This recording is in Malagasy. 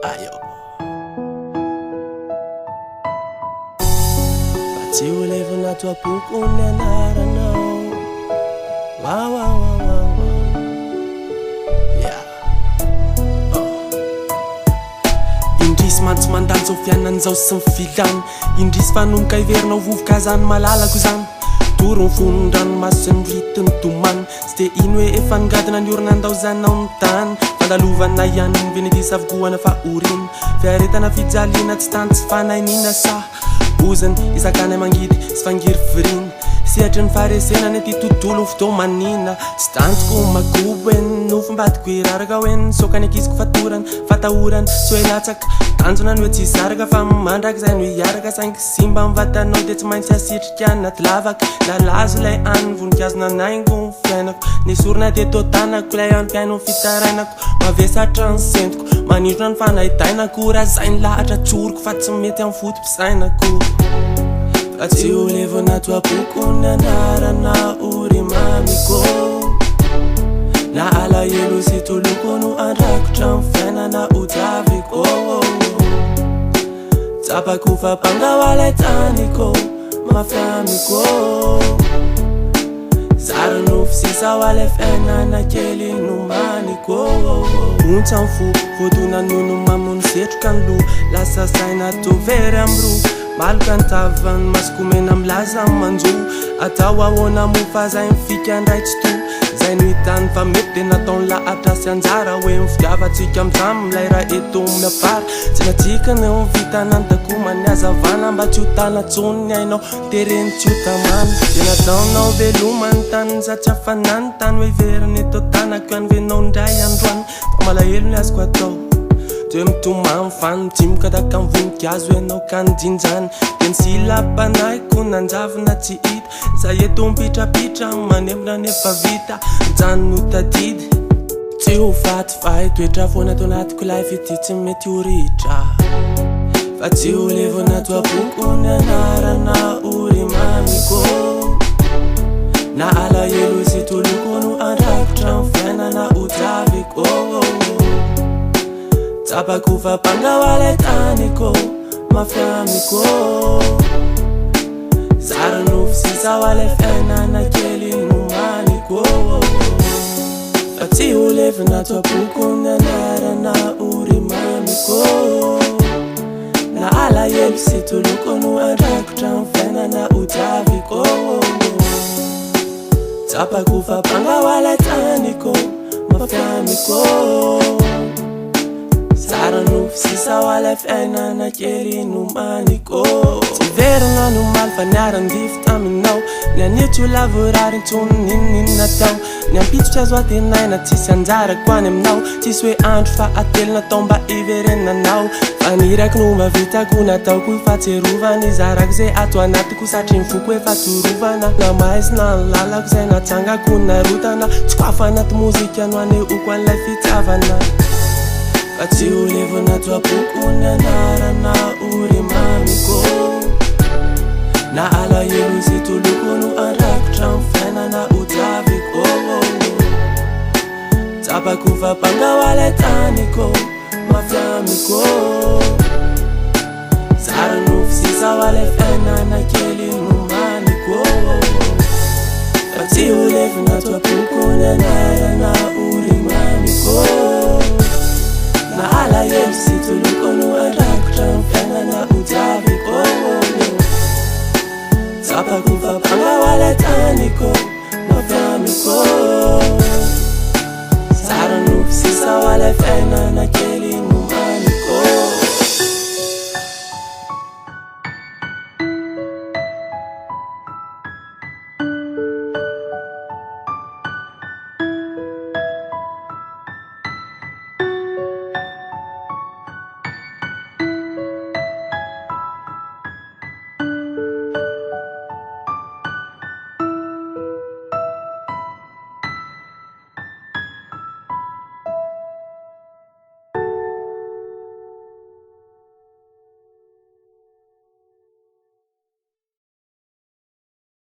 Ayo. Fa tsy ho levona ato am-poko ny anaranao. Wow, wow, wow, wow, wow. Yeah. Oh. Indrisy mantsy mandalo zao fiainana izao sy ny filany. Indrisy fa nomboka hiverina ho vovoka zany malalako izany. Toro ny fon'ny ranomaso sy ny riton'ny tomany. Tsy te hino hoe efa nigadona ny orana andaozanao ny tany. Fandalovana ihany ny venetisa avokoana fahoriana. Fiaretana fijaliana tsy tany tsy fanainiana sa ozona isakany mangidy sy fangirifiriana. Sehatry ny faharesena ny aty tontolo fotoa-manina. Tsy tantiko makobo e, nofo mbadiko hiraraka hoe nisoka ny ankiziko fatorana, fatahorana tsy hoe latsaka. Tanjona ny hoe tsy hisaraka fa mandrakizay no hiaraka saingy simba ny vatanao dia tsy maintsy asitrika anaty lavaka. Nalazo ilay any voninkazo nanaingo ny fiainako. Nesorina teto tanako ilay any mpihaino ny fitarainako. Mavesatra ny sentiko, manindrona ny fanaitainako. Raha zay ny lahatra tsoriko fa tsy mety amin'ny foto-pisainako. Fa tsy ho levona ato am-poko ny anaranao ry mamiko. Na alahelo sy toloko no handrakotra ny fiainana ho taviko. Tsapako fa banga ho ilay taniko, mafy amiko. Zary nofy sisa ho ilay fiainana kely nomaniko. Ontsa ny fo, voadona nono mamono setroka ny loha. Lasa saina toa very amin'ny roa. Maloka ny tavan'ny masoko mena milaza ny manjo. Atao ahoana moa fa zay mifika indray tsy to. Zay no hitany fa mety dia nataony lahatra sy anjara. Hoe ny fitiavantsika mitsam ilay raha eto miafara. Tsy natsika ny eo vitana ny takoma ny hazavana mba tsy ho tana tsony ny ainao tereny tsy ho tamana. Dia nataonao veloma ny tany za tsy afa-nanontany tany hoe hiverina eto an-tanako ihany ve nao indray androany. Fa malahelo ny azoko atao de mitomany fa nitsimoka tahaka ny voninkazo ianao ka nijinjany. Dia ny silam-panahiko nanjavona tsy hita. Za eto mipitrapitra manembona nefa vita. Mijanona ho tadidy tsy ho faty fa hitoetra foana ato anatiko ilay fitia tsy mety ho ritra. Fa tsy ho levona ato am-poko ny anaranao ry mamiko. Na alahelo sy toloko no handrakotra ny fiainana ho taviko. Tsapako fa banga ho ilay taniko, mafy amiko. Zary nofy sisa ho ilay fiainana kely nomaniko. Fa tsy ho levona ato am-poko ny anaranao ry mamiko. Na alahelo sy toloko no handrakotra ny fiainana ho taviko. Tsapako fa banga ho ilay taniko, mafy amiko. Zary nofy sisa ho ilay fiainana kely nomaniko. Tsy hiverina ny omaly fa niara-nidify taminao. Ny anio tsy ho lavorary intsony n'inon'inona atao. Ny ampitso tsy azo antenaina, tsisy anjarako any aminao. Tsisy hoe andro fahatelo natao mba hiverenanao. Fa ny irako no mba vitako, nataoko fahatsiarovana. Izarako izay ato anatiko satria ny foko efa torovana. Na maizina ny lalako izay natsangako narotana. Tsy koafa anaty mozika no anehoako an'ilay fitiavana. Fa tsy ho levona ato am-poko ny anaranao ry mamiko. Na alahelo sy toloko no handrakotra ny fiainana ho taviko. Tsapako fa banga ho ilay taniko, mafy amiko. Zary nofy sisa ho ilay fiainana kely nomaniko. Fa tsy ho levona ato am-poko ny anaranao ry mamiko.